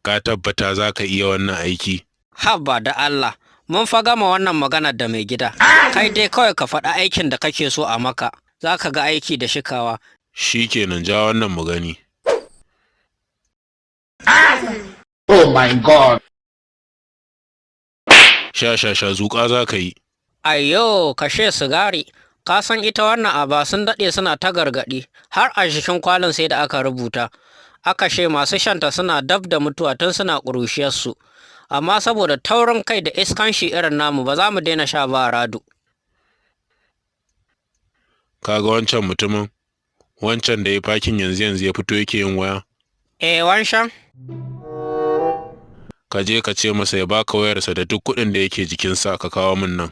Ka tabbata za ka iya wannan aiki? Haba da Allah, mun fa gama wannan maganar da mai gida. Kai dai kawai ka faɗi aikin da kake so a maka, za ka ga aiki da shikawa. Shi kenan, ja wannan mu gani. Oh my God. Sha sha sha, zuƙa za ka yi. Ayyo, kashe sigari. Ka san ita wannan aba sun daɗe suna ta gargaɗi, har a jikin kwalin sai da aka rubuta. Aka she masu shanta suna dab da mutuwa tun suna ƙuruciyarsu. Amma saboda taurin kai da iskanshi irin namu, ba za mu daina sha ba, Radu. Ka ga wancan mutumin? Wancan da ya fakin yanzu yanzu ya fito yake yin waya? Eh, wanshan? Ka je ka ce masa ya baka wayarsa da duk kuɗin da yake jikinsa, ka kawo min nan.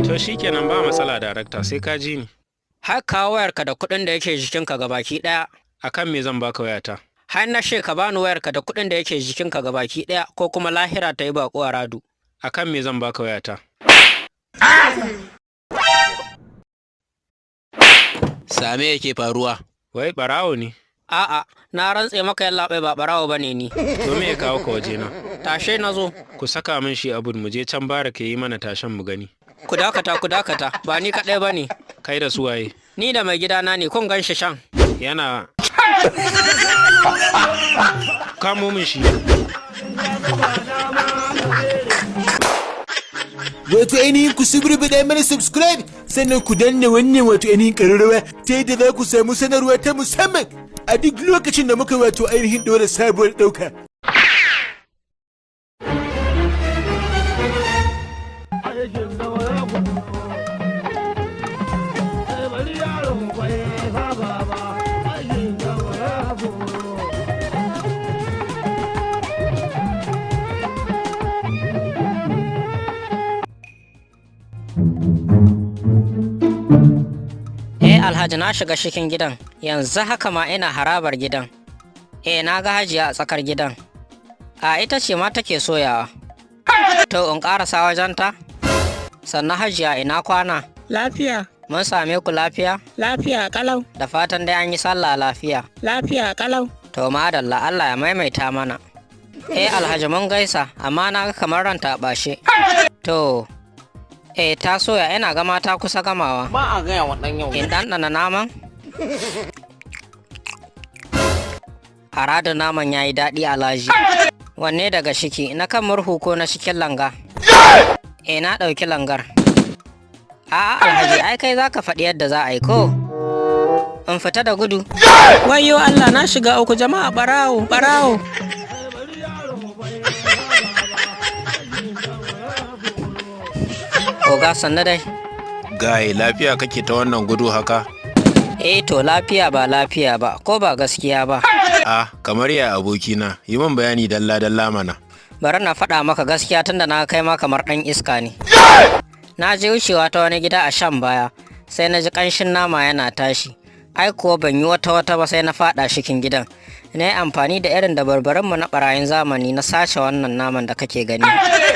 To shikenan, ba matsala darakta, sai ka ji ni. Har kawo wayarka da kuɗin da yake jikinka gabaki ɗaya. Akan me zan baka wayata? Har na she ka bani wayarka da kuɗin da yake jikinka gabaki ɗaya, ko kuma lahira ta yi baƙo a Radu. Akan me zan baka wayata? Same yake faruwa. Wai barawo ne. A'a, na rantse maka yallaɓai, ba ɓarawo ba ne ni. To me ya kawo ka wajena? Tashe na zo. Ku saka min shi abun, mu je can bara ka yi mana tashen mu gani. Ku dakata, ku dakata, ba ni kaɗai ba ne. Kai da su waye? Ni da mai gidana ne, kun gan shi shan. Yana kamo min shi. Wato ainihin ku suburbuɗa mana subscribe, sannan ku danna wannan wato ainihin ƙararrawa, ta yadda za ku samu sanarwa ta musamman a duk lokacin da muka wato ainihin ɗora sabuwar ɗauka. Eh Alhaji, na shiga cikin gidan, yanzu haka ma ina harabar gidan. Eh, na ga Hajiya a tsakar gidan. A ita ce ma take soyawa. To in ƙarasa wajenta? Sannan Hajiya, ina kwana? Lafiya, Mun same ku lafiya? lafiya kalau, Da fatan dai an yi sallah lafiya. lafiya kalau. To madalla, Allah ya maimaita mana. Eh Alhaji, mun gaisa, amma na ga kamar ranta a ɓashe. To, eh, ta soya, ina gama ta kusa gamawa. Ba a gaya wa ɗan yau. In ɗanɗana naman? Haradu, naman ya yi daɗi, Alhaji. Wanne daga shiki, na kan murhu ko na cikin langa? Eh, na ɗauki langar. A'a Alhaji, ai kai za ka faɗi yadda za a yi ko? In fita da gudu? Wayyo Allah, na shiga uku, jama'a, barawo, barawo. Oga, sannu dai. Gaye, lafiya kake ta wannan gudu haka? Eh to, lafiya ba lafiya ba, ko ba gaskiya ba. Ah, kamar ya abokina, yi min bayani dalla dalla mana. Bari na faɗa maka gaskiya, tunda na kai ma kamar ɗan iska ne. Na je wucewa ta wani gida a shan baya, sai na ji ƙanshin nama yana tashi. Ai kuwa ban yi wata wata ba, sai na faɗa cikin gidan. Na yi amfani da irin dabarbarinmu na ɓarayin zamani na sace wannan naman da kake gani.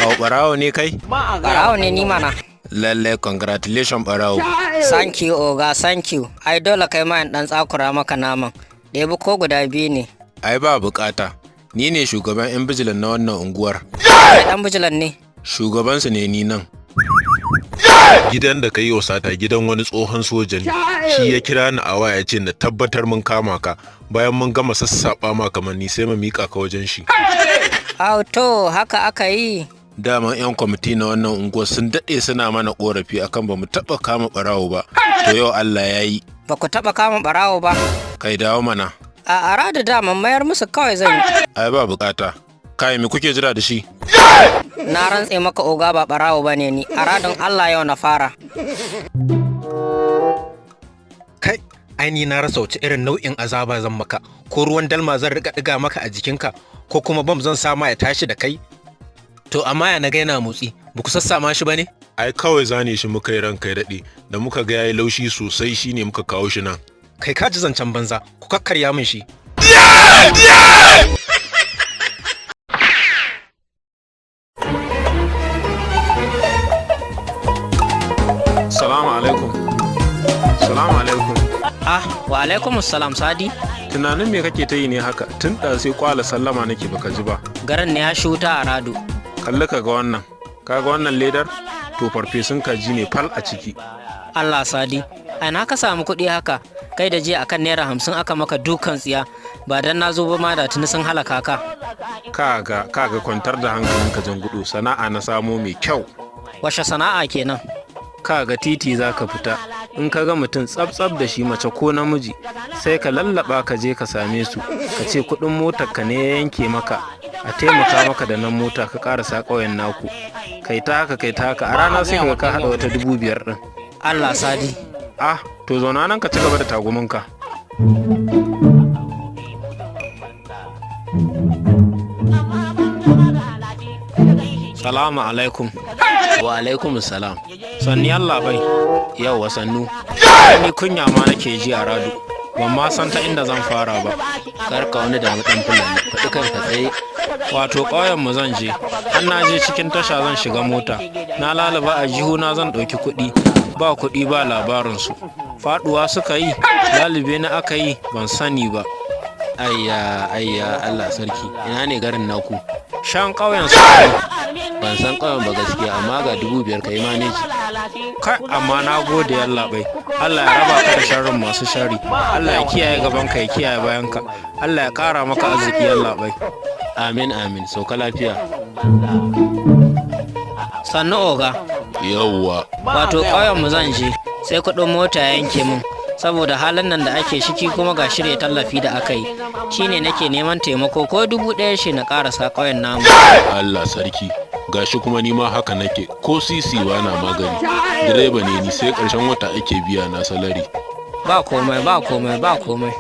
Au, barawo ne kai? Ba a gaya Ɓarawo ne ni mana. Lalle, congratulations barawo. Thank you oga, thank you. Ai dole kai ma in ɗan tsakura maka naman. Ɗebi ko guda biyu ne. Ai ba bukata. Ni ne shugaban 'yan bijilan na wannan unguwar. Kai ɗan bijilan ne. Shugabansu ne ni nan. Gidan da ka yi sata gidan wani tsohon soja ne. Shi ya kira ni a waya ya ce na tabbatar mun kama ka. Bayan mun gama sassaɓa ma kamanni, sai mu miƙa ka wajen shi. Au to, haka aka yi. Daman 'yan kwamiti na wannan unguwar sun daɗe suna mana ƙorafi akan ba mu taɓa kama ɓarawo ba. To yau Allah ya yi. Ba ku taɓa kama ɓarawo ba. Kai, dawo mana. A aradu daman mayar musu kawai zan yi. Ai ba bukata. Kai, me kuke jira da shi? Na rantse maka oga, ba ɓarawo ba ne ni. A radin Allah yau na fara. Kai, ai ni na rasa wace irin nau'in azaba zan maka, ko ruwan dalma zan rika ɗiga maka a jikinka, ko kuma bam zan sama ya tashi da kai. To amma ya na ga yana motsi, ba ku sassama shi ba ne? Ai kawai zane shi muka yi, ranka ya daɗe, da muka ga yayi laushi sosai shine muka kawo shi nan. Kai, ka ji zancen banza, ku kakkarya min shi. Wa alaikum salam, Sadi. Tunanin me kake ta yi ne haka? Tun da sai kwala sallama nake baka ji ba. Garin ne ya shuta a rado. Kalli ka ga wannan. Ka ga wannan ledar? To, farfesun kaji ne fal a ciki. Allah, Sadi. A ina ka samu kuɗi haka? Kai da jiya akan ₦50 aka maka dukan tsiya. Ba dan na zo ba ma da tuni sun halaka ka. Kaga, kaga, kwantar da hankalinka, jan gudu, sana'a na samo mai kyau. Washe sana'a kenan? Kaga, titi za ka fita. In ka ga mutum tsab-tsab da shi, mace ko namiji, sai ka lallaba ka je ka same su, ka ce kuɗin motar ka ne ya yanke maka, a taimaka maka da nan mota ka karasa ƙauyen naku. Kai ta haka, kai ta haka, a rana sai ka ga ka haɗa wata 5,000 ɗin. Allah, Sadi. Ah, to zauna nan ka ci gaba da taguminka. Salamu alaikum. Wa alaikum salam. Sanni, yallabai. Yau sannu. Ni kunya ma nake ji a rado. Ban ma san ta inda zan fara ba. Kar ka wani damu, ɗan Fulani, faɗi kanka tsaye. Wato ƙauyen mu zan je. An na je cikin tasha zan shiga mota. Na lalaba a jihuna zan ɗauki kuɗi. Ba kuɗi, ba labarinsu. Faɗuwa suka yi, lalube na aka yi, ban sani ba. Ayya, ayya, Allah sarki. Ina ne garin naku? Shan ƙauyen su. Ban san ƙauyen ba gaskiya, amma ga 5,000, ka yi maneji. Kai, amma na gode, yallaɓai. Allah ya raba ka da sharrin masu sharri. Allah ya kiyaye gabanka, ya kiyaye bayanka. Allah ya ƙara maka arziki, yallaɓai. Amin, amin, sauka lafiya. Sannu, oga. Yawwa. Wato ƙauyen mu zan je. Sai kuɗin mota ya yanke min. Saboda halin nan da ake shiki kuma ga shirya tallafi da aka yi. Shine nake neman taimako ko 1,000 shi na ƙarasa ƙauyen namu. Allah sarki. Gashi kuma ni ma haka nake, ko sisi ba na magani. Direba ne ni, sai ƙarshen wata ake biya na salari. Ba komai, ba komai, ba komai.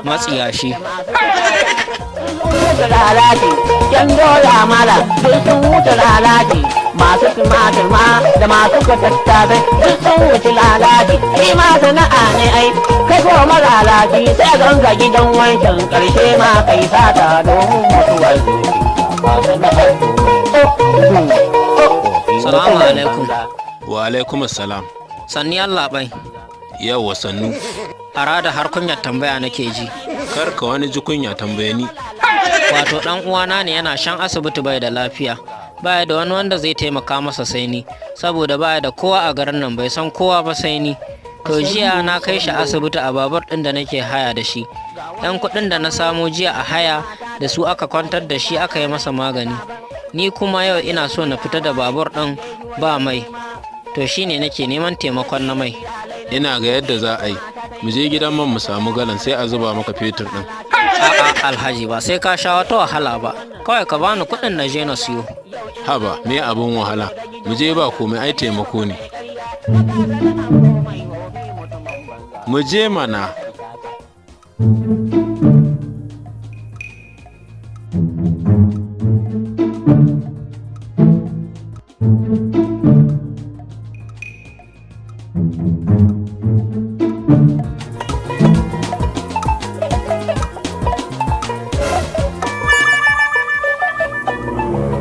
Matsiyashi. Lalace yan doya mala duk sun wuce lalace, masu tumatir ma da masu kwatattabai duk sun wuce lalace. Shi ma sana'a ne ai. Kai ko malalaci sai ganga gidan wancan, karshe ma kai sata domin mutuwar zuci ba sana'ar. Salamu alaikum. Wa alaikum salam. Sanni, yallaɓai. Yau sannu. A rada har kunyar tambaya nake ji. Kar ka wani ji kunya, tambaye ni. Wato dan uwana ne yana shan asibiti, bai da lafiya. Baya da wani wanda zai taimaka masa sai ni, saboda baya da kowa a garin nan, bai san kowa ba sai ni. To, jiya na kai shi asibiti a babur ɗin da nake haya da shi. Yan kuɗin da na samo jiya a haya da su aka kwantar da shi, aka yi masa magani. Ni kuma yau ina so na fita da babur ɗin, ba mai. To, shine nake neman taimakon na mai. Ina ga yadda za a yi. Mu je gidan man mu samu galan, sai a zuba maka fetur ɗin. A'a Alhaji, ba sai ka sha wata wahala ba, kawai ka bani kuɗin na je na siyo. Haba, me abin wahala? Mu je, ba komai, ai taimako ne. Mu je mana.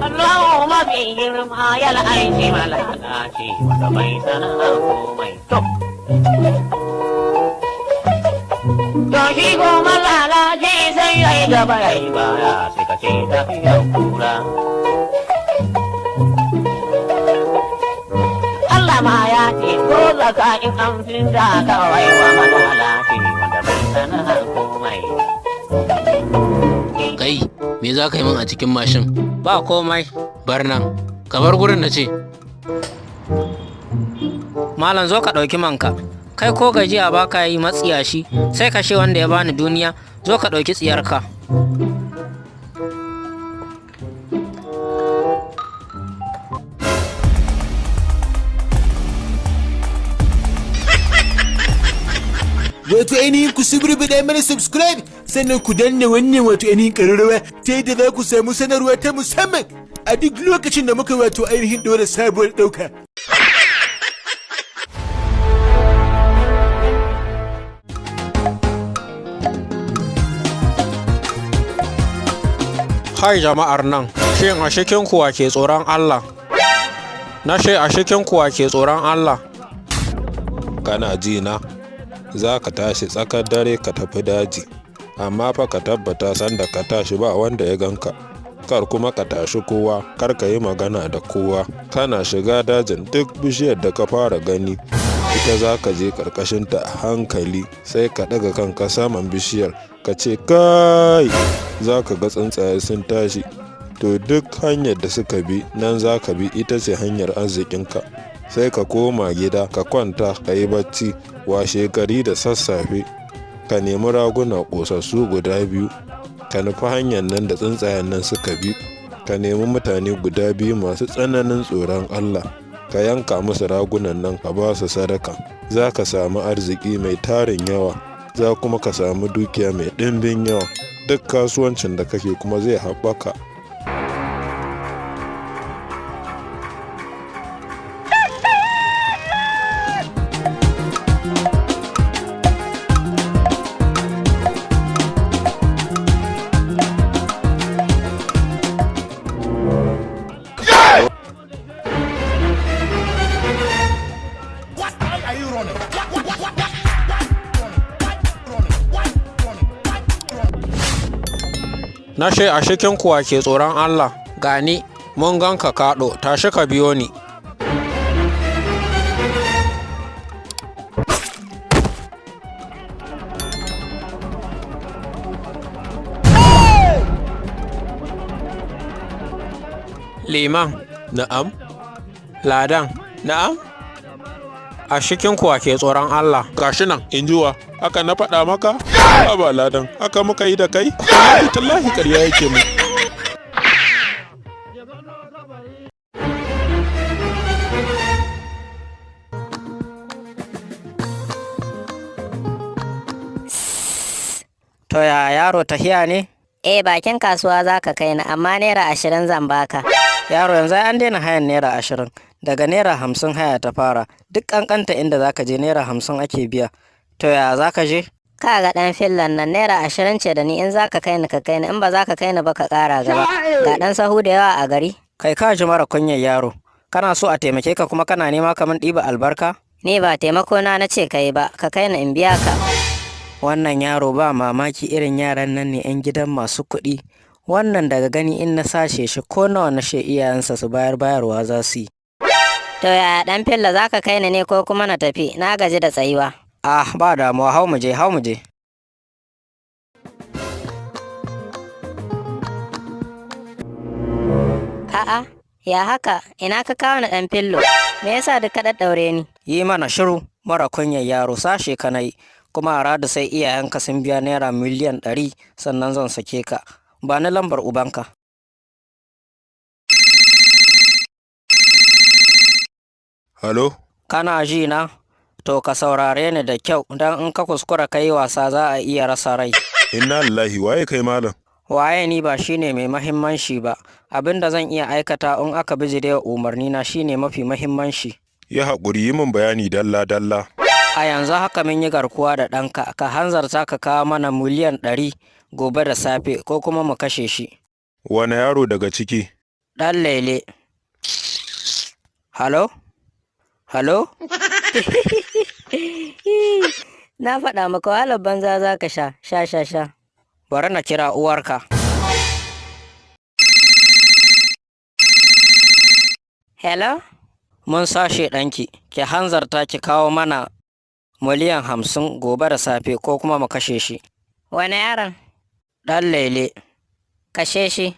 Allahu mafi girma ya la'aici malalaci wanda bai sana'a komai. To. To shi ko malalaci sai ya yi gaba ya yi baya, sai ka ce tafiyar kura. Allah ma ya ce ko zaka in an fi da kawai wa malalaci wanda bai sana'a komai. Kai, me za ka yi min a cikin mashin? Ba komai. Bar nan. Ka bar gurin na ce. Malam, zo ka ɗauki manka. Kai ko gajiya ba ka yi, matsiyashi, sai ka she wanda ya bani duniya, zo ka ɗauki tsiyarka. Wato ainihin ku subrubida mana subscribe, sannan ku danna wannan wato ainihin ƙararrawa ta yadda za ku samu sanarwa ta musamman a duk lokacin da muka wato ainihin ɗora sabuwar ɗauka. Hai jama'ar nan, shin a cikin kuwa ke tsoron Allah? Na she a cikin kuwa ke tsoron Allah? Kana ji na? Za ka tashi tsakar dare ka tafi daji, amma fa ka tabbata sanda ka tashi ba wanda ya ganka. Kar kuma ka tashi kowa, kar ka yi magana da kowa. Kana shiga dajin, duk bishiyar da ka fara gani ita za ka je ƙarƙashinta a hankali, sai ka ɗaga kanka saman bishiyar ka ce kai, za ka ga tsuntsaye sun tashi. To duk hanyar da suka bi nan za ka bi, ita ce hanyar arzikinka. Sai ka koma gida ka kwanta ka yi bacci. Washe gari da sassafe ka nemi raguna ƙosassu guda biyu, ka nufi hanyar nan da tsuntsayen nan suka bi, ka nemi mutane guda biyu masu tsananin tsoron Allah, ka yanka musu ragunan nan ka ba su sadaka. Za ka samu arziki mai tarin yawa, za kuma ka samu dukiya mai ɗimbin yawa. Duk kasuwancin da kake kuma zai haɓaka. Na she a cikin kuwa ke tsoron Allah, gani mun ganka kaɗo, tashi ka biyo ni. Liman. Na'am. Ladan. Na'am. A cikin kuwa ke tsoron Allah? Gashi nan, in jiwa, haka na faɗa maka? Haba Ladan, haka muka yi da kai? Wallahi tallahi ƙarya yake mu. To ya yaro, tahiya ne? Eh, bakin kasuwa za ka kai ni, amma ₦20 zan baka. Yaro, yanzu ai an daina hayan ₦20, daga ₦50 haya ta fara, duk ƙanƙanta inda zaka je ₦50 ake biya. To ya za ka je? Ka ga ɗan fillan nan, ₦20 ce da ni, in za ka kai ni ka kai ni, in ba za ka kai ni ba ka ƙara gaba. Ga ɗan sahu da yawa a gari. Kai, ka ji mara kunyar yaro. Kana so a taimake ka kuma kana nema kamar ɗiba albarka? Ni ba taimako na na ce ka yi ba, ka kai ni in biya ka. Wannan yaro ba mamaki irin yaran nan ne 'yan gidan masu kuɗi. Wannan daga gani in na sashe shi, ko nawa na she iyayensa su bayar, bayarwa za su yi. To yaya ɗan filla, za ka kai ni ne ko kuma na tafi? Na gaji da tsayuwa. Ah, ba damuwa, hau mu je, hau mu je. A'a, ya haka, ina ka kawo ni ɗan fillo? Me yasa duk ka ɗaɗɗaure ni? Yi mana shiru, mara kunyar yaro, sashe ka na yi. Kuma a radu sai iyayenka sun biya ₦100,000,000 sannan zan sake ka. Ba ni lambar ubanka. Halo? Kana ji na? To ka saurare ni da kyau, don in ka kuskura ka yi wasa za a iya rasa rai. Inna lillahi, waye kai malam? Waye ni ba shine mai mahimmanci ba, abin da zan iya aikata in aka bijirewa umarni na shine mafi mahimmanci. Yi haƙuri, yi min bayani dalla-dalla. A yanzu haka mun yi garkuwa da ɗanka, ka hanzarta ka kawo mana 100,000,000 gobe da safe ko kuma mu kashe shi. Wane yaro daga ciki? Ɗan lele. Halo? Halo? Na faɗa maka wahalar banza za ka sha, sha sha sha. Bari na kira uwarka. Hello? Mun sashe ɗanki, ki hanzarta ki kawo mana 50,000,000 gobe da safe ko kuma mu kashe shi. Wane yaron? Ɗan lele. Kashe shi.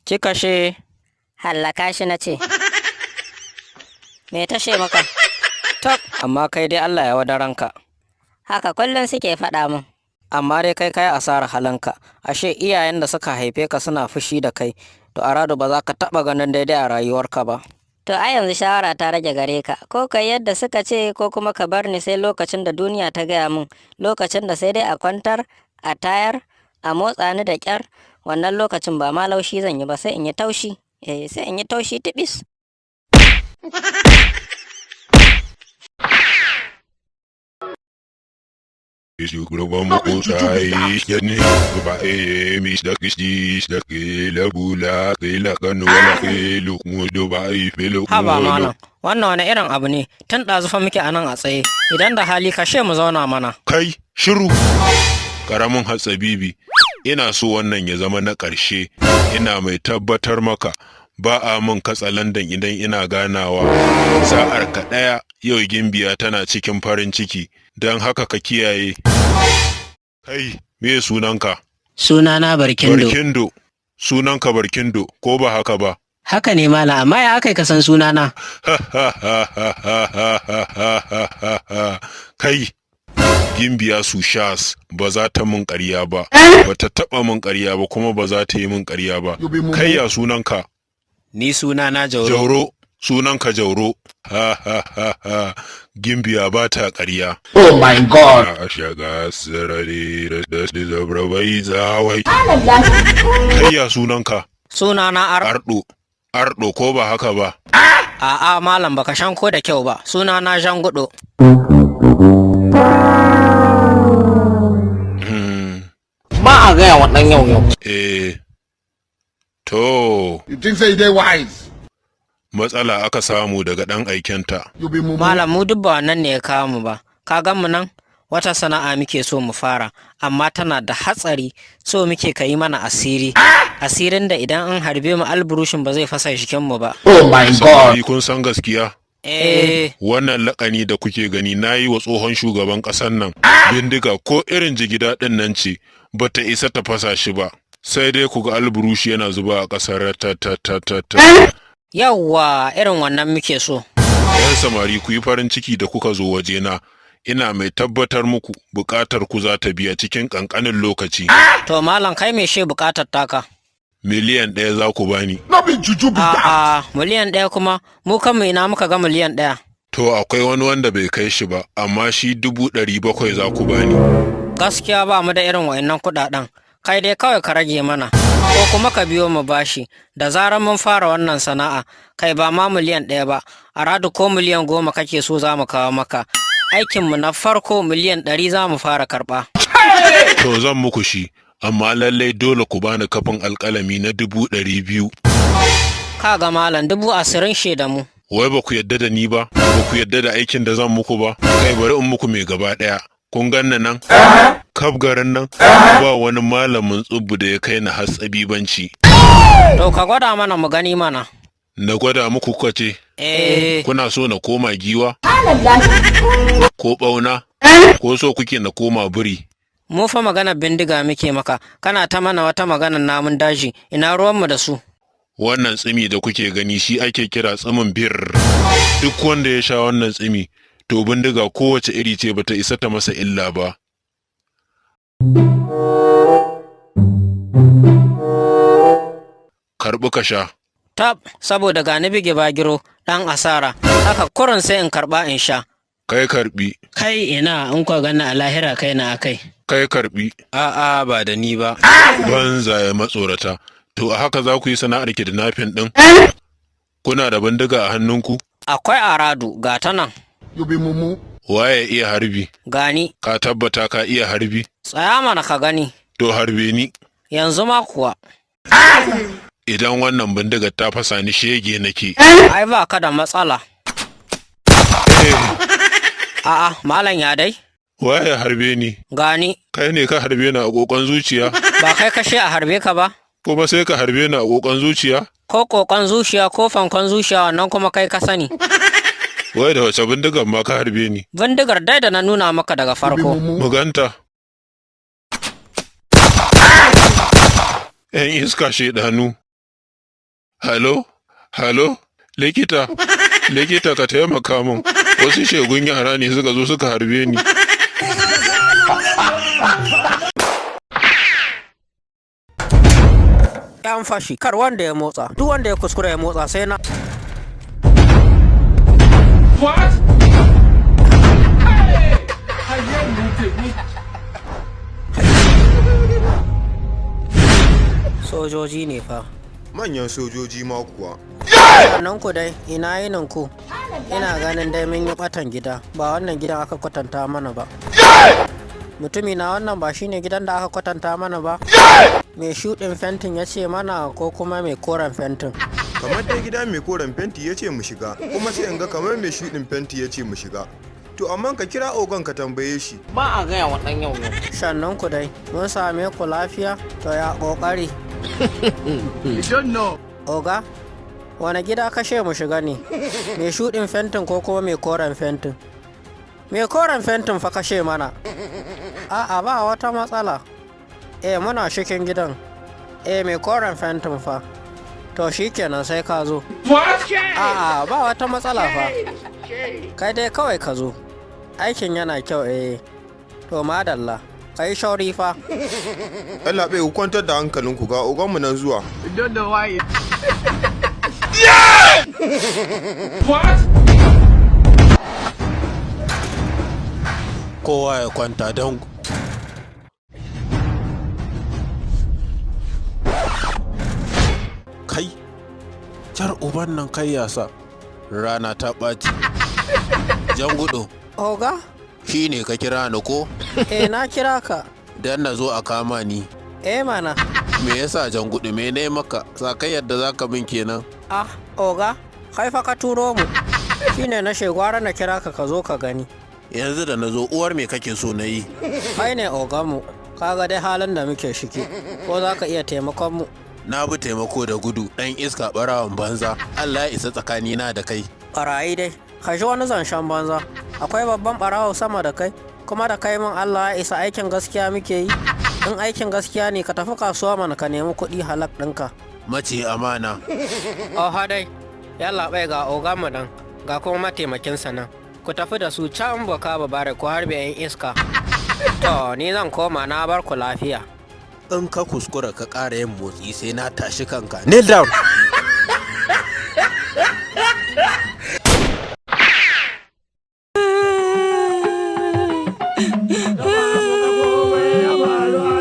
Ki kashe. Hallaka shi na ce. Me ta she maka? Tab, amma kai dai Allah ya wadaranka. Haka kullum suke faɗa min. Amma dai kai kai asarar halinka, ashe iyayen da suka haife ka suna fushi da kai, to aradu ba za ka taɓa ganin daidai a rayuwarka ba. To a yanzu shawara ta rage gare ka, ko kai yadda suka ce ko kuma ka bar ni sai lokacin da duniya ta gaya min, lokacin da sai dai a kwantar, a tayar, a motsa ni da kyar, wannan lokacin ba ma laushi zan yi ba, sai in yi taushi, eh, sai in yi taushi tibis. Haba malam, wannan wani irin abu ne, tun ɗazu fa muke a nan a tsaye, idan da hali kashe mu zauna mana. Kai, shiru! Karamin hatsabibi, ina so wannan ya zama na ƙarshe, ina mai tabbatar maka ba a min katsalandan idan ina ganawa. Sa'ar ka ɗaya yau Gimbiya tana cikin farin ciki, don haka ka kiyaye. Kai, me sunanka? Sunana Barkindo. Barkindo. Sunanka Barkindo, ko ba haka ba? Haka ne malam, amma ya aka ka san sunana? Kai, Gimbiya Sushas ba za ta mun ƙarya ba, ba ta taɓa mun ƙarya ba kuma ba za ta yi mun ƙarya ba. Kai ya sunanka? Ni sunana Jauro. Jauro, sunanka Jauro. Gimbiya ba ta ƙarya. Oh my God. A shaga sarari da zabrabai zawai. Kai ya sunanka? Sunana Ardo. Ardo ko ba haka ba? A'a malam baka shanko da kyau ba. Sunana Jangudo. Ba a gaya wa ɗan yau yau. Eh. To. You think say they wise? Matsala aka samu daga ɗan aikenta. You be mumu. Malam mu duk ba wannan ne ya kawo mu ba. Ka gan mu nan wata sana'a muke so mu fara, amma tana da hatsari, so muke ka yi mana asiri. Asirin da idan an harbe mu alburushin ba zai fasa jikin mu ba. Oh my God. Samari kun san gaskiya? Eh. Wannan lakani da kuke gani na yi wa tsohon shugaban ƙasar nan bindiga ko irin jigida ɗin nan ce bata isa ta fasa shi ba. Sai dai ku ga alburushi yana zuba a ƙasar ta ta ta ta ta. Yawwa irin wannan muke so. Yan samari ku yi farin ciki da kuka zo wajena. Ina mai tabbatar muku buƙatar ku za ta biya cikin ƙanƙanin lokaci. To malam kai me she buƙatar taka? 1 miliyan za ku bani. No be juju be that. A'a 1 miliyan kuma mu kanmu ina muka ga 1 miliyan? To akwai wani wanda bai kai shi ba, amma shi 700,000 za ku bani. Gaskiya ba mu da irin wa'annan kuɗaɗen. Kai dai kawai ka rage mana ko kuma ka biyo mu bashi da zarar mun fara wannan sana'a kai ba ma 1 miliyan ba a radu ko 10 miliyan kake so za mu kawo maka. Aikinmu na farko 100 miliyan za mu fara karɓa. To zan muku shi, amma lallai dole ku bani kafin alƙalami na 200,000. Ka ga malam 20,000 shaida mu. Wai ba ku yadda da ni ba, ba ku yadda da aikin da zan muku ba, kai bari in muku mai gaba ɗaya. Kun ganni nan? Kaf garin nan? Ba wani malamin tsubbu da ya kai ni hatsabibanci. To ka gwada mana mu gani mana. Na gwada muku kuka ce? Eh. Kuna so na koma giwa? Ko ɓauna? Ko so kuke na koma biri? Mu fa magana bindiga muke maka, kana ta mana wata maganar namun daji, ina ruwanmu da su. Wannan tsimi da kuke gani shi ake kira tsimin bir. Duk wanda ya sha wannan tsimi, to bindiga kowace iri ce bata isa ta masa illa ba. Karɓi ka sha. Tab, saboda gani bige bagiro, ɗan asara, haka kurin sai in karɓa in sha. Kai karɓi. Kai ina in kwa gana a lahira kai na akai. Kai karɓi. A'a ba da ni ba. Banzaye matsorata. To a haka za ku yi sana'ar kidnapping ɗin? Kuna da bindiga a hannunku? Akwai aradu ga ta nan. You be mumu. Waye iya harbi? Gani. Ka tabbata ka iya harbi? Tsaya mana ka gani. To harbe ni. Yanzu ma kuwa. Idan wannan bindigar ta fasa ni shege nake. Ai ba ka da matsala. A'a, malam ya dai? Waye harbe ni? Gani. Kai ne ka harbe ni a kokon zuciya? Ba kai kashe a harbe ka ba? Kuma sai ka harbe ni a kokon zuciya? Ko kokon zuciya ko fankon zuciya wannan kuma kai ka sani. Wai da wace bindigar ma ka harbe ni? Bindigar dai da na nuna maka daga farko. Muganta. ‘Yan iska shaidanu. Halo? Halo? Likita? Likita ka taimaka min. Wasu shegun yara ne suka zo suka harbe ni. Yan fashi, kar wanda ya motsa, duk wanda ya kuskura ya motsa sai na. What? Sojoji ne fa. Manyan sojoji ma kuwa. Nan ku dai, ina yinin ku? Ina ganin dai mun yi batan gida, ba wannan gidan aka kwatanta mana ba. Mutumi na, wannan ba shine gidan da aka kwatanta mana ba. Mai shuɗin fentin ya ce mana, ko kuma mai koren fentin? Kamar dai gida mai koren fenti ya ce mu shiga, kuma sai in ga kamar mai shuɗin fenti ya ce mu shiga. To amma ka kira ogan ka tambaye shi. Ba a gaya wa ɗan yau yau. Sannan ku dai, mun same ku lafiya, to ya ƙoƙari? Oga, wane gida kashe mu shiga ne? Mai shuɗin fentin ko kuma mai koren fentin? Mai koren fentin fa kashe mana. A'a, ba wata matsala. Eh, muna cikin gidan. Eh, mai koren fentin fa. To shikenan, sai ka zo. A'a, ba wata matsala fa. Kai dai kawai ka zo. Aikin yana kyau, eh. To madalla. Kai shauri fa. Yallaɓai, ku kwantar da hankalinku, ga oganmu nan zuwa. Don't know why. Kowa ya kwanta don kai car uban nan, kai yasa rana ta ɓaci. Jangudo. Oga? Shi ne ka kira ni ko? Eh, na kira ka. Dan na zo a kama ni? Eh mana. Me yasa, Jangudu? Me ne maka sakai yadda zaka min kenan? Ah, oga, kai fa ka turo mu. Shine na gwara na kira ka, ka zo ka gani. Yanzu da na zo, uwar me kake so na yi? Kai ne oganmu, kaga dai halin da muke shiki. Ko za ka iya taimakon mu? Na bi taimako da gudu, ɗan iska, ɓarawan banza. Allah ya isa tsakanina da kai. Barayi dai, ka ji wani zancen banza. Akwai babban ɓarawo sama da kai, kuma da kai min Allah ya isa, aikin gaskiya muke yi. In aikin gaskiya ne, ka tafi kasuwa mana ka nemi kuɗi halak ɗinka. Mace amana. Oha dai, yallaɓai, ga oganmu nan, ga kuma mataimakinsa nan. Ku tafi da su can boka babare ku harbe 'yan iska. To, ni zan koma, na bar ku lafiya. In ka kuskura ka ƙara yin motsi, sai na tashi kanka. Kneel down.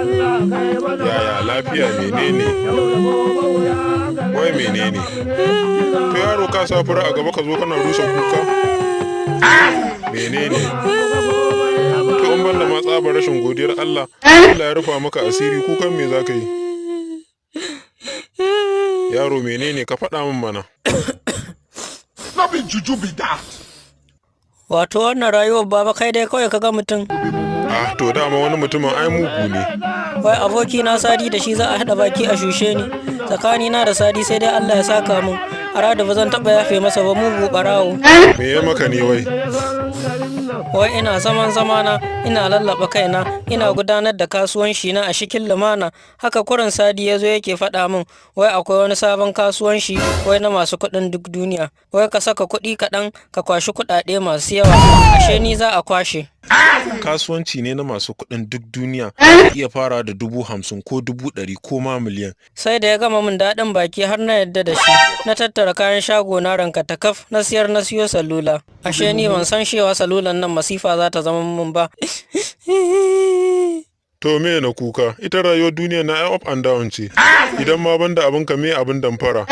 Yaya lafiya? Menene wai, menene? To yaro, ka sa fura a gaba ka zo kana rusa kuka, menene? To in banda ma tsabar rashin godiyar Allah, Allah ya rufa maka asiri, kukan me za ka yi? Yaro, menene? Ka faɗa min mana. No be juju be that. Wato wannan rayuwar, baba, kai dai kawai ka ga mutum. Ah, to dama wani mutumin ai mugu ne. Wai aboki na Sadi, da shi za a haɗa baki a shushe ni. Tsakanina da Sadi sai dai Allah ya saka mun. Aradu, ba zan taɓa yafe masa ba, mugu ɓarawo. Me ya maka ne wai? Wai ina zaman zamana, ina lallaba kaina, ina gudanar da kasuwanci na a cikin lumana. Haka kurin Sadi ya zo yake faɗa min wai akwai wani sabon kasuwanci wai na masu kuɗin duk duniya. Wai ka saka kuɗi kaɗan ka kwashi kuɗaɗe masu yawa. Ashe ni za a kwashe. Kasuwanci ne na masu kuɗin duk duniya, iya fara da 50,000 ko 100,000 ko ma miliyan. Sai da ya gama min daɗin baki har na yadda da shi, na tattara kayan shago na ranka ta kaf na siyar, na siyo salula. Ashe ni ban san cewa salulan nan masifa za ta zama min ba. To me na kuka? Ita rayuwar duniya na ai up and down ce. Idan ma banda abin ka, me abin damfara?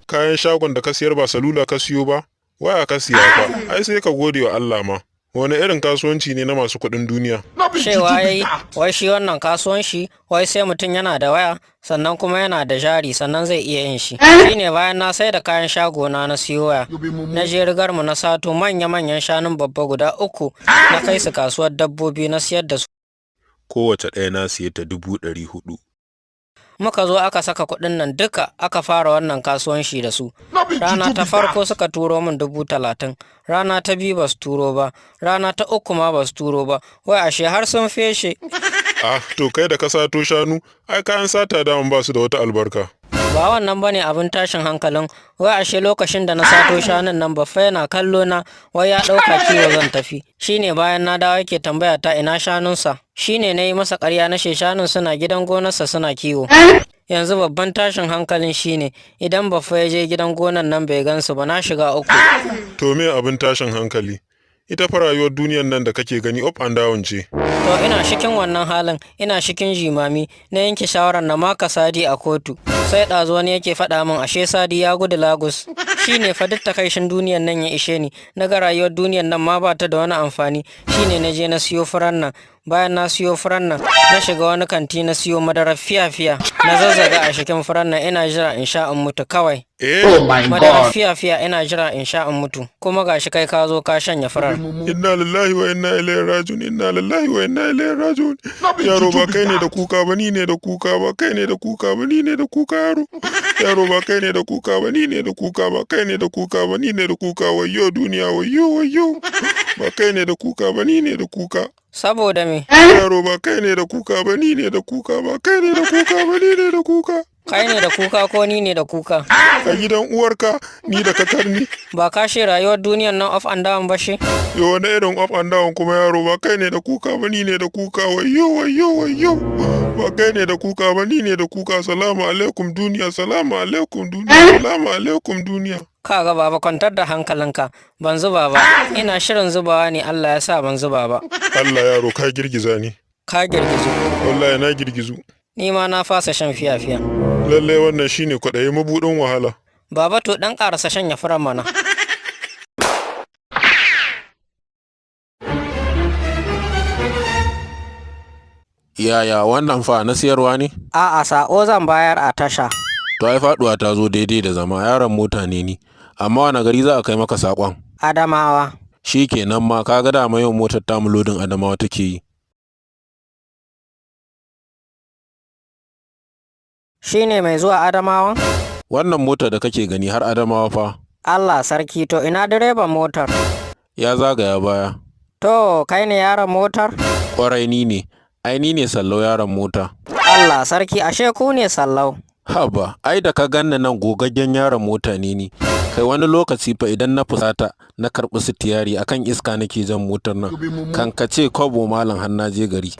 Kayan shagon da ka siyar, ba salula ka siyo ba, waya ka siya fa. Ai sai ka gode wa Allah ma. Wani irin kasuwanci ne na masu kuɗin duniya? Cewa yayi wai shi wannan kasuwanci wai sai mutum yana da waya, sannan kuma yana da jari, sannan zai iya yin shi. Shine bayan na sai da kayan shago na, na siyo waya, na je rigar mu na sato manya manyan shanun babba guda uku, na kai su kasuwar dabbobi na siyar da su. Kowace ɗaya na siye ta 400,000. Muka zo aka saka kuɗin nan duka aka fara wannan kasuwanci da su. Rana ta farko suka turo min 30,000, rana ta biyu ba su turo ba, rana ta uku ma ba su turo ba. Wai ashe har sun feshe. Ah, to kai da ka sato shanu, ai kayan sata daman ba su da wata albarka. Ba wannan bane abin tashin hankalin. Wai ashe lokacin da na sato shanun nan, baffa yana kallo na, wai ya ɗauka kiwo zan tafi. Shine bayan na dawo yake tambaya ta ina shanunsa. Shine na yi masa ƙarya na ce shanun suna gidan gonarsa suna kiwo. Yanzu babban tashin hankalin shine idan baffa ya je gidan gonan nan bai gansu ba, na shiga uku. To me abin tashin hankali? Ita fa rayuwar duniyar nan da kake gani up and down ce. To ina cikin wannan halin, ina cikin jimami, na yanke shawarar na maka Sadi a kotu. Sai ɗazu wani yake faɗa min ashe Sadi ya gudu Lagos. Shine fa duk takaicin duniyar nan ya ishe ni, na ga rayuwar duniyar nan ma ba ta da wani amfani. Shine na je na siyo furan nan. Bayan na siyo furan nan, na shiga wani kanti na siyo madarar fiya-fiya. Na zazzaga a cikin furan nan ina jira in sha in mutu kawai. Eh? Madarar fiya-fiya ina jira in sha in mutu. Kuma gashi kai ka zo ka shanya furar. Inna lillahi wa inna ilaihi raji'un. Inna lillahi wa inna ilaihi raji'un. Yaro, ba kai ne da kuka ba, ni ne da kuka. Ba kai ne da kuka ba, ni ne da kuka. Yaro, yaro, ba kai ne da kuka ba, ni ne da kuka. Ba kai ne da kuka ba, ni ne da kuka. Wayyo duniya, wayyo, wayyo. Ba kai ne da kuka ba, ni ne da kuka. Saboda me? Yaro, ba kai ne da kuka ba, ni ne da kuka. Ba kai ne da kuka ba, ni ne da kuka. Kai ne da kuka ko ni ne da kuka? A gidan uwarka, ni da kakarni. Ba ka shi rayuwar duniyar nan up and down ba shi? Yo, wani irin up and down kuma? Yaro, ba kai ne da kuka ba, ni ne da kuka. Wayyo, wayyo, wayyo. Ba kai ne da kuka ba, ni ne da kuka. Salamu alaikum duniya, salamu alaikum duniya, salamu alaikum duniya. Kaga baba, kwantar da hankalinka, ban zuba ba. Ina shirin zubawa ne Allah ya sa ban zuba ba. Allah, yaro, ka girgiza ni. Ka girgizu. Wallahi na girgizu. Ni ma na fasa shan fiya-fiya. Lallai wannan shine kwaɗayi mabuɗin wahala. Baba, to dan karasa shanya furan mana. Yaya wannan fa, na siyarwa ne? A'a, sako zan bayar a tasha. To ai faduwa ta zo daidai da zama, yaron mota ne ni. Amma wani gari za a kai maka sakon? Adamawa. Shi kenan ma, ka ga dama yau motar tamu lodin Adamawa take yi. Shi ne mai zuwa Adamawan? Wannan motar da kake gani har Adamawa fa. Allah sarki, to ina direban motar? Ya zagaya baya. To, kai ne yaron motar? Kwarai ni ne. Ai ni ne Sallau, yaron mota. Allah sarki, ashe ku ne Sallau. Haba, ai da ka ganni nan gogaggen yaron mota ne ni. Kai, wani lokaci fa idan na fusata na karɓi sitiyari, akan iska nake jan motar nan. Kan ka ce kwabo, malam, har na je gari.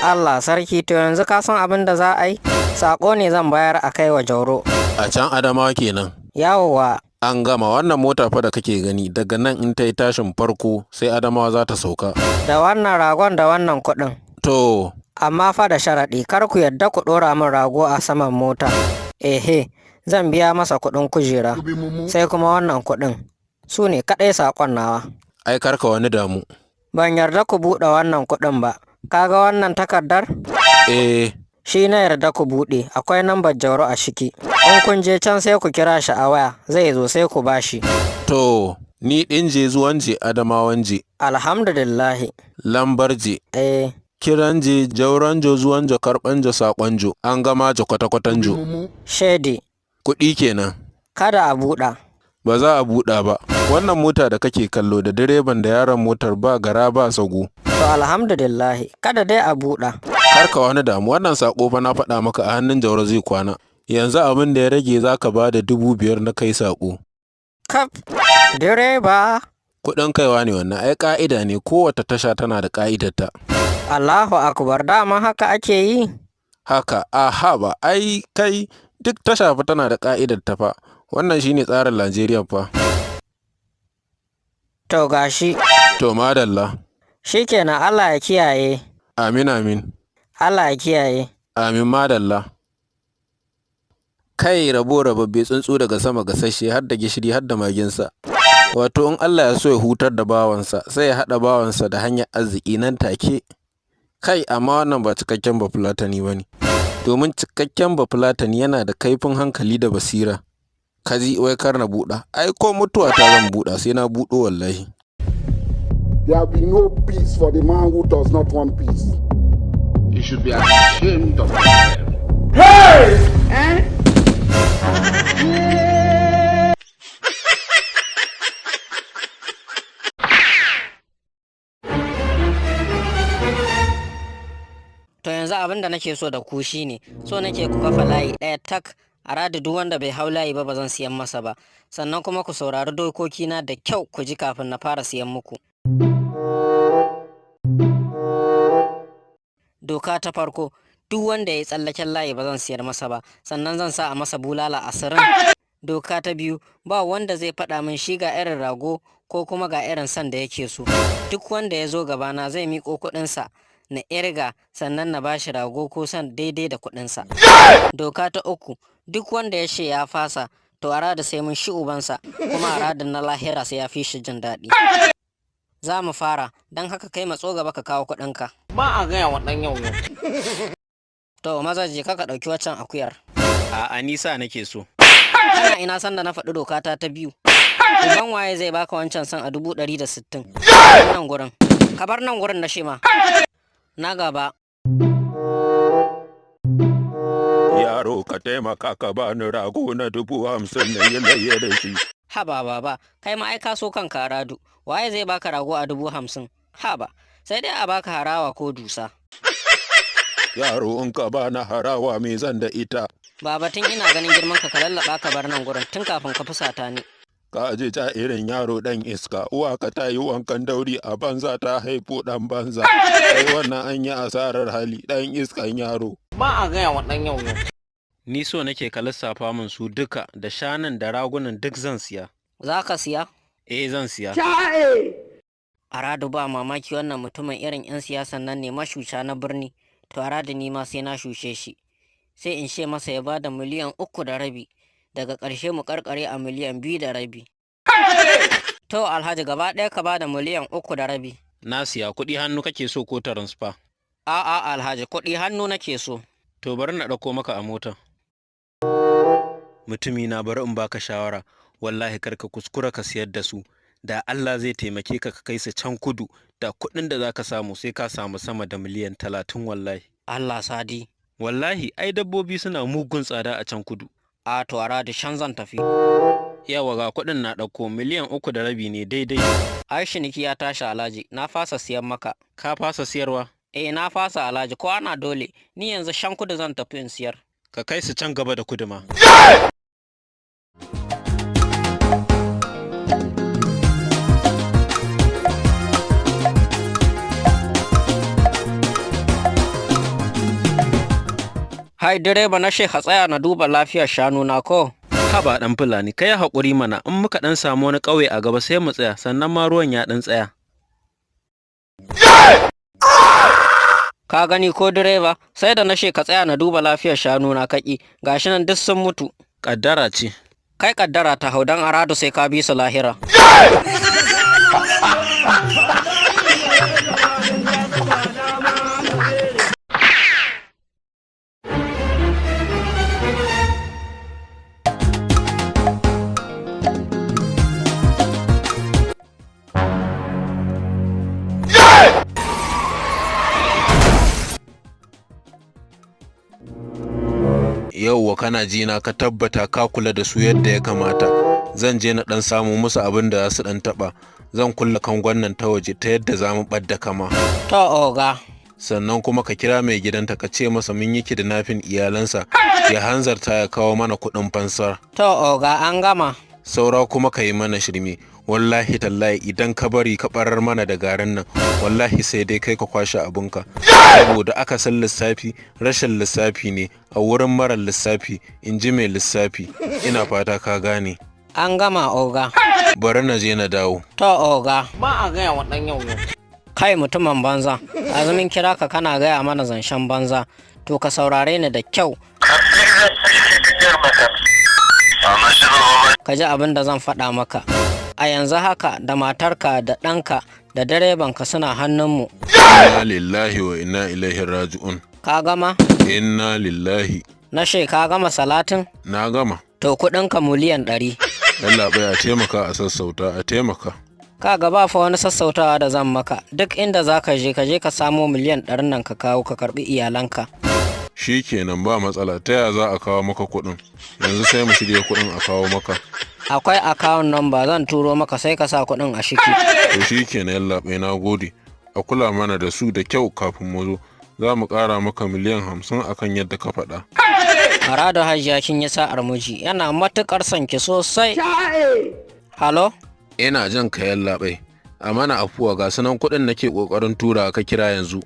Allah sarki, to yanzu ka san abin da za a yi? Sako ne zan bayar a kai wa Jauro. A can Adamawa kenan. Yawwa. An gama. Wannan mota fa da kake gani, daga nan in ta yi tashin farko sai Adamawa za ta sauka. Da wannan ragon da wannan kuɗin. To. Amma fa da sharaɗi, kar ku yarda ku ɗora min rago a saman mota. Ehe, zan biya masa kuɗin kujera. Sai kuma wannan kuɗin. Su ne kaɗai saƙon nawa. Ai kar ka wani damu. Ban yarda ku buɗe wannan kuɗin ba. Ka ga wannan takardar? Eh. Shi na yarda ku buɗe, akwai nambar Jauro a ciki. In kun je can sai ku kira shi a waya, zai zo sai ku bashi. To, ni ɗin je zuwan je Adamawan je. Alhamdulillahi. Lambar je. Eh. Kiran je, jauran jo, zuwan jo, karɓan jo, saƙon jo, an gama jo, kwata-kwatan jo. Shedi. Kuɗi kenan. Kada a buɗa. Ba za a buɗa ba. Wannan mota da kake kallo, da direban da yaron motar ba gara ba sago. To alhamdulillahi, kada dai a buɗa. Kar ka wani damu, wannan saƙo fa na faɗa maka a hannun Jauro zai kwana. Yanzu abin da ya rage, za ka ba da 5,000 na kai saƙo. Kaf, direba. Kuɗin kaiwa ne wannan, ai ƙa'ida ne, kowace tasha tana da ƙa'idarta. Allahu akbar, dama haka ake yi. Haka, aha ba, ai kai duk tasha fa tana da ƙa'idarta fa. Wannan shine tsarin Najeriya fa. To gashi. To madalla. Shikenan, Allah ya kiyaye. Amin, amin. Allah ya kiyaye. Amin, madalla. Kai, rabo rababbe, tsuntsu daga sama gasasshe har da gishiri har da maginsa. Wato in Allah ya so ya hutar da bawansa, sai ya haɗa bawansa da hanyar arziki nan take. Kai, amma wannan ba cikakken Bafulatani ba ne. Domin cikakken Bafulatani yana da kaifin hankali da basira. Kaji wai kar na buɗa. Ai ko mutuwa ta zan buɗa sai na buɗo wallahi. There will be no peace for the man who does not want peace. You should be ashamed of yourself. Hey! Eh? To yanzu abin da nake so da ku shine, so nake ku kafa layi ɗaya tak a rada, duk wanda bai hau layi ba, ba zan siyan masa ba. Sannan kuma ku saurari dokokina da kyau ku ji kafin na fara siyan muku. Doka ta farko, duk wanda ya yi tsallaken layi ba zan siyar masa ba, sannan zan sa a masa bulala 20. Doka ta biyu, ba wanda zai faɗa min shi ga irin rago ko kuma ga irin san da yake so. Duk wanda ya zo gabana zai miƙo kuɗinsa na irga, sannan na bashi rago ko san daidai da kuɗinsa. Doka ta uku, duk wanda ya ce ya fasa, to a rada sai mun shi ubansa, kuma a radin na lahira sai ya fi shi jin daɗi. Za mu fara, don haka kai matso gaba ka kawo kuɗinka. Ba a gaya wa ɗan yau yau. To maza je ka ɗauki waccan akuyar. A'a, nisa nake so. Kana ina san da na faɗi doka ta ta biyu. Uban waye zai baka wancan san a 160,000? Nan gurin. Ka bar nan gurin na shema. Na gaba. Yaro, ka taimaka ka bani rago na 50,000 na yi layya da shi. Haba baba, kai ma ai ka so kanka aradu. Waye zai baka rago a 50,000? Haba, sai dai a baka harawa ko dusa. Yaro, in ka bani harawa me zan da ita? Baba, tun ina ganin girman ka, ka lallaba ka bar nan gurin tun kafin ka fusata ni. Ka ji ta irin yaro dan iska, uwa ka ta yi wankan dauri a banza ta haifo dan banza. Ai wannan an yi asarar hali, dan iskan yaro. Ba a gaya wa ɗan yau yau. Ni so nake ka lissafa min su duka, da shanun da ragunan duk zan siya. Za ka siya? Eh, zan siya. Aradu, ba mamaki wannan mutumin irin 'yan siyasan nan ne mashuca na birni. To Aradu, ni ma sai na shushe shi. Sai in she masa ya bada 3.5 miliyan, daga ƙarshe mu karkare a 2.5 miliyan. To Alhaji, gaba ɗaya ka bada 3.5 miliyan. Na siya, kuɗi hannu kake so ko transfer? A'a Alhaji, kuɗi hannu nake so. To bari na ɗauko maka a mota. Mutumi na, bari in baka shawara, wallahi kar ka kuskura ka siyar da su. Da Allah zai taimake ka ka kai su can kudu, da kuɗin da zaka samu sai ka samu sama da miliyan 30 wallahi. Allah Sadi. Wallahi, ai dabbobi suna mugun tsada a can kudu. A to Aradu, shan zan tafi. Yawa, ga kuɗin na ɗauko, 3.5 miliyan ne daidai. Ai shiniki ya tashi Alhaji, na fasa siyan maka. Ka fasa siyarwa? Eh, na fasa Alhaji, ko ana dole, ni yanzu shan kudu zan tafi in siyar. Ka kai su can gaba da kudu ma. Hai direba, na ka tsaya na duba lafiyar shanu na ko. Haba ɗan Fulani, ka yi haƙuri mana, in muka ɗan samu wani ƙauye a gaba sai mu tsaya, sannan ma ruwan ya ɗan tsaya. Ka gani ko direba, sai da na ka tsaya na duba lafiyar shanu na kaki, gashi nan duk sun mutu. Ƙaddara ce. Kai kaddara ta hau dan aradu sai ka bi su lahira. Yauwa, kana ji na, ka tabbata ka kula da su yadda ya kamata. Zan je na dan samu musu abin da za su dan taba. Zan kulle kangon nan ta waje ta yadda za mu ɓadda kama. To oga. Sannan kuma ka kira mai gidanta ka ce masa mun yi kidnapping iyalansa, ya hanzarta ya kawo mana kuɗin fansar. To oga, an gama. Saura kuma ka yi mana shirme. Wallahi tallahi idan ka bari ka barar mana da garin nan, wallahi sai dai kai ka kwashe abinka, saboda aka san lissafi rashin lissafi ne a wurin marar lissafi, in ji mai lissafi. Ina fata ka gane. An gama oga. Bari na je na dawo. To oga. Ba a gaya wa ɗan yau yau. Kai mutumin banza, azumin kira ka kana gaya mana zancen banza, to ka saurare ni da kyau. Ka ji abin da zan faɗa maka. A yanzu haka da matarka da ɗanka da direbanka suna hannunmu. Inna lillahi wa inna ilaihi raji'un. Ka gama? Inna lillahi. Na she ka gama salatin? Na gama. To kuɗinka 100 miliyan. Yallaɓai, a taimaka a sassauta, a taimaka. Ka ga ba fa wani sassautawa da zan maka, duk inda za ka je, ka je ka samo 100 miliyan nan ka kawo ka karɓi iyalanka. Shi kenan, ba matsala. Ta ya za a kawo maka kuɗin? Yanzu sai mu shirya kuɗin a kawo maka. Akwai account number, zan turo maka sai ka sa kuɗin a shiki. To shi kenan yallaɓai, na gode. A kula mana da su da kyau kafin mu zo. Za mu ƙara maka 50 miliyan akan yadda ka faɗa. Arado, Hajiya, kin yi sa'ar miji, yana matuƙar son ki sosai. Halo? Ina jan ka yallaɓai. A mana afuwa, ga sunan kuɗin nake ƙoƙarin tura ka kira yanzu.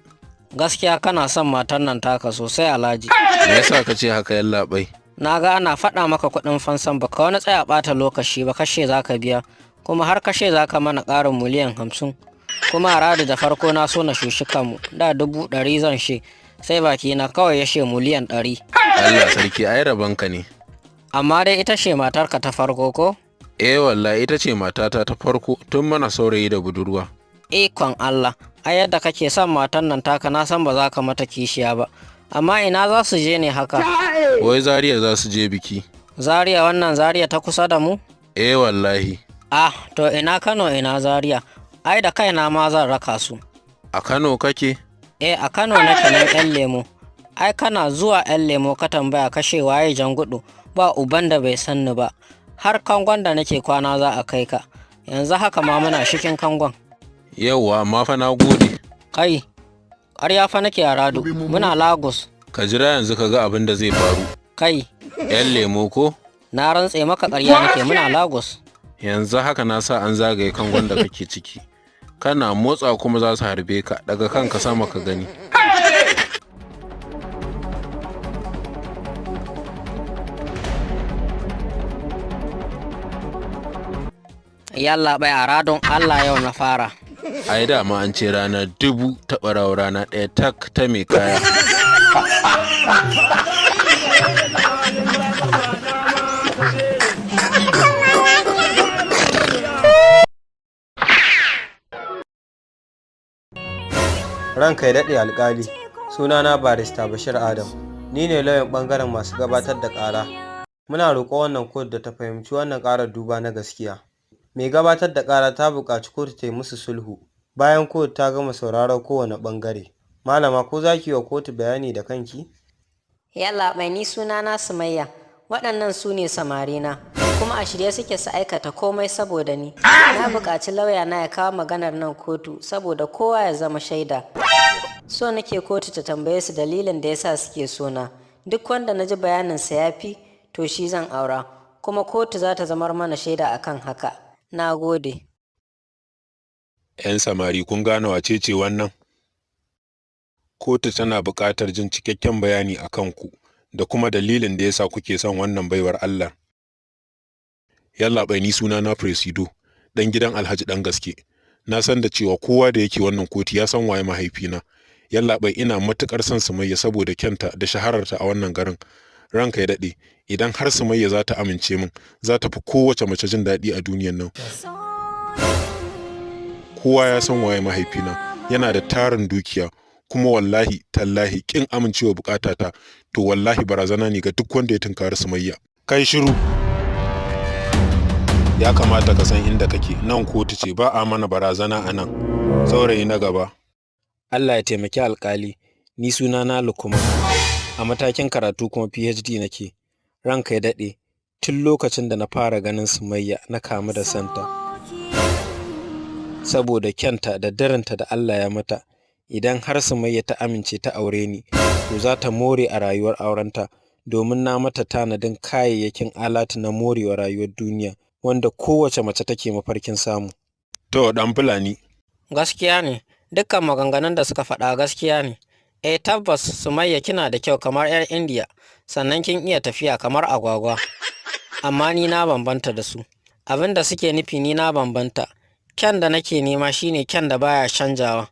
Gaskiya kana son matar nan taka sosai Alhaji. Me yasa ka ce haka yallaɓai? Na ga ana faɗa maka kuɗin fansan baka wani tsaya ɓata lokaci ba, kashe za ka biya, kuma har kashe za ka mana ƙarin 50 miliyan. Kuma Aradu, da farko na so na shushi kanmu, da 100,000 zan she, sai baki na kawai ya she 100 miliyan. Allah sarki, ai rabanka ne. Amma dai ita ce matarka ta farko ko? Eh wallahi, ita ce matata ta farko tun mana saurayi da budurwa. Ikon Allah, Ai yadda kake son matan nan taka, na san ba za ka mata kishiya ba. Amma ina za su je ne haka? Wai Zaria za su je biki. Zaria, wannan Zaria ta kusa da mu? Eh wallahi. Ah, to ina Kano ina Zaria. Ai da kaina ma zan raka su. A Kano kake? Eh, a Kano nake, nan 'Yan Lemo. Ai kana zuwa 'Yan Lemo ka tambaya kashe waye Jangudu, ba uban da bai san ni ba. Har kangon da nake kwana za a kai ka. Yanzu haka ma muna cikin kangon. Yauwa, amma fa na gode. Kai, ƙarya fa nake a rado, muna Lagos. Ka jira yanzu ka ga abin da zai faru. Kai. 'Yan Lemo ko? Na rantse maka ƙarya nake, muna Lagos. Yanzu haka na sa an zagaye kangon da kake ciki. Kana motsa kuma za su harbe ka, daga kanka sama ka gani. Yalla bai, a radon Allah yau na fara. Ai dama an ce rana dubu ta ɓarawo, rana ɗaya tak ta mai kaya. Ranka ya daɗe alƙali, sunana Barista Bashir Adam, ni ne lauyan ɓangaren masu gabatar da ƙara. Muna roƙon wannan kotu da ta fahimci wannan ƙarar duba na gaskiya. Mai gabatar da ƙara ta buƙaci kotu ta yi musu sulhu, bayan kotu ta gama sauraron kowane ɓangare. Malama, ko za ki yi wa kotu bayani da kanki? Yallaɓai, ni sunana Sumayya. Waɗannan su ne samarina, kuma a shirye suke su aikata komai saboda ni. Na buƙaci lauya na ya kawo maganar nan kotu saboda kowa ya zama shaida. So nake kotu ta tambaye su dalilin da yasa suke sona. Duk wanda na ji bayaninsa ya fi, to shi zan aura, kuma kotu za ta zamar mana shaida akan haka. Na gode. 'Yan samari, kun gane wace ce wannan? Kotu tana buƙatar jin cikakken bayani a kanku da kuma dalilin da yasa kuke son wannan baiwar Allah. Yallaɓai, ni suna na Presido, ɗan gidan Alhaji ɗan gaske. Na san da cewa kowa da yake wannan kotu ya san waye mahaifina. Yallaɓai, ina matuƙar son Sumayya saboda kyanta da shahararta a wannan garin. Ranka ya daɗe, idan har Sumayya za ta amince min, za ta fi kowace mace jin daɗi a duniyan nan. Kowa ya san waye mahaifina, yana da tarin dukiya, kuma wallahi tallahi kin amincewa bukatata to wallahi barazana ne ga duk wanda ya tunkari Sumayya. Kai shiru. Ya kamata ka san inda kake, nan kotu ce, ba a mana barazana a nan. Saurayi na gaba. Allah ya taimaki alkali, ni sunana Lukman. A matakin karatu kuma PhD nake. Ranka ya daɗe, tun lokacin da na fara ganin Sumayya na kamu da santa. Saboda kyanta da darinta da Allah ya mata, idan har Sumayya ta amince ta aure ni, to za ta more a rayuwar aurenta, domin na mata tanadin kayayyakin alatu na morewa rayuwar duniya, wanda kowace mace take mafarkin samu. To, ɗan Fulani. Gaskiya ne, dukkan maganganun da suka faɗa gaskiya ne. Eh tabbas Sumayya kina da kyau kamar 'yar Indiya, sannan kin iya tafiya kamar agwagwa. Amma ni na bambanta da su. Abin da suke nufi, ni na bambanta. Kyan da nake nema shine kyan da baya canjawa,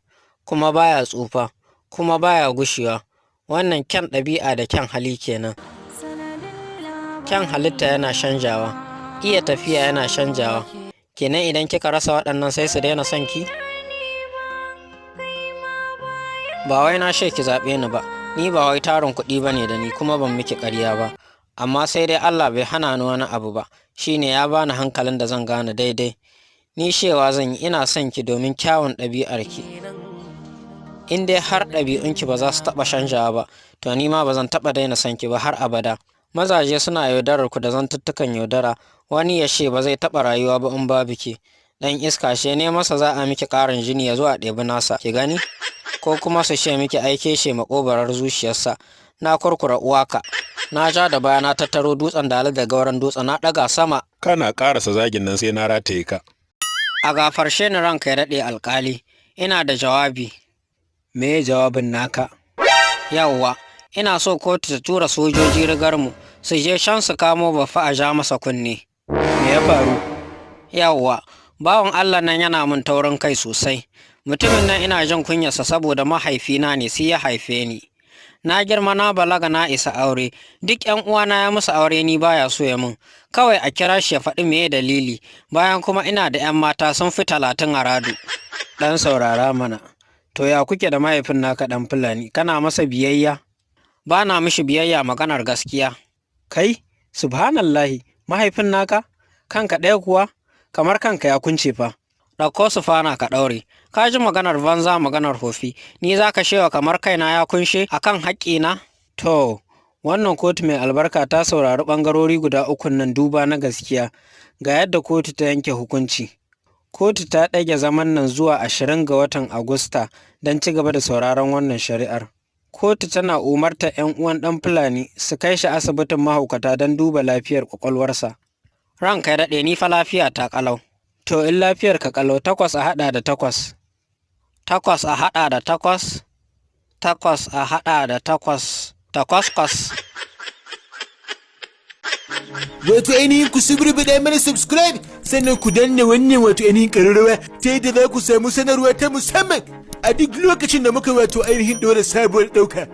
kuma baya tsufa, kuma baya gushewa. Wannan kyan ɗabi'a da kyan hali kenan. Kyan halitta yana canjawa, iya tafiya yana canjawa. Kenan idan kika rasa waɗannan sai su daina son ki? Ba wai na ce ki zaɓe ni ba, ni ba wai tarin kuɗi ba ne da ni, kuma ban miki ƙarya ba. Amma sai dai Allah bai hana ni wani abu ba, shine ya bani hankalin da zan gane daidai. Ni cewa zan yi ina son ki domin kyawun ɗabi'arki. In dai har ɗabi'unki ba za su taɓa canjawa ba, to ni ma ba zan taɓa daina son ki ba har abada. Mazaje suna yaudarar ku da zantuttukan yaudara, wani ya ce ba zai taɓa rayuwa ba in babu ke. Ɗan iska, she ne masa za a miki ƙarin jini ya zo a ɗebi nasa, ki gani? Ko kuma su ce miki aike she maƙobarar zuciyarsa. Na kurkura uwaka. Na ja da baya, na tattaro dutsen dala da gauran dutse, na ɗaga sama. Kana ƙarasa zagin nan sai na rataye ka. A gafarshe ni, ranka ya daɗe alƙali, ina da jawabi. Me jawabin naka? Yawwa, ina so kotu ta tura sojoji rigarmu su je can su kamo Baffa a ja masa kunne. Me ya faru? Yawwa, bawan Allah nan yana min taurin kai sosai. Mutumin nan ina jin kunyarsa saboda mahaifina ne, sai ya haife ni. Na girma, na balaga, na isa aure. Duk ƴan uwana ya musu aure, ni baya so ya min. Kawai a kira shi ya faɗi meye dalili, bayan kuma ina da ƴan mata sun fi 30 a radu. Ɗan saurara mana. To ya kuke da mahaifin naka ɗan Fulani, kana masa biyayya? Ba na mishi biyayya, maganar gaskiya. Kai, subhanallahi, mahaifin naka? Kanka ɗaya kuwa? Kamar kanka ya kunce fa. Ɗauko su fana ka ɗaure. Ka ji maganar banza, maganar hofi. Ni za ka shewa kamar kaina ya kunshe akan haƙƙina? To, wannan kotu mai albarka ta saurari ɓangarori guda ukun nan duba na gaskiya. Ga yadda kotu ta yanke hukunci. Kotu ta ɗage zaman nan zuwa 20 ga watan Agusta don ci gaba da sauraron wannan shari'ar. Kotu tana umartar 'yan uwan ɗan Fulani su kai shi asibitin mahaukata don duba lafiyar ƙwaƙwalwarsa. Ranka ya daɗe, ni fa lafiya ta ƙalau. To in lafiyar ka ƙalau, takwas a haɗa da takwas. Takwas a haɗa da takwas, takwas a haɗa da takwas, takwas kwas. Wato ainihin ku suburbuɗa mana subscribe, sannan ku danna wannan wato ainihin ƙararrawa ta yadda za ku samu sanarwa ta musamman a duk lokacin da muka wato ainihin ɗora sabuwar ɗauka.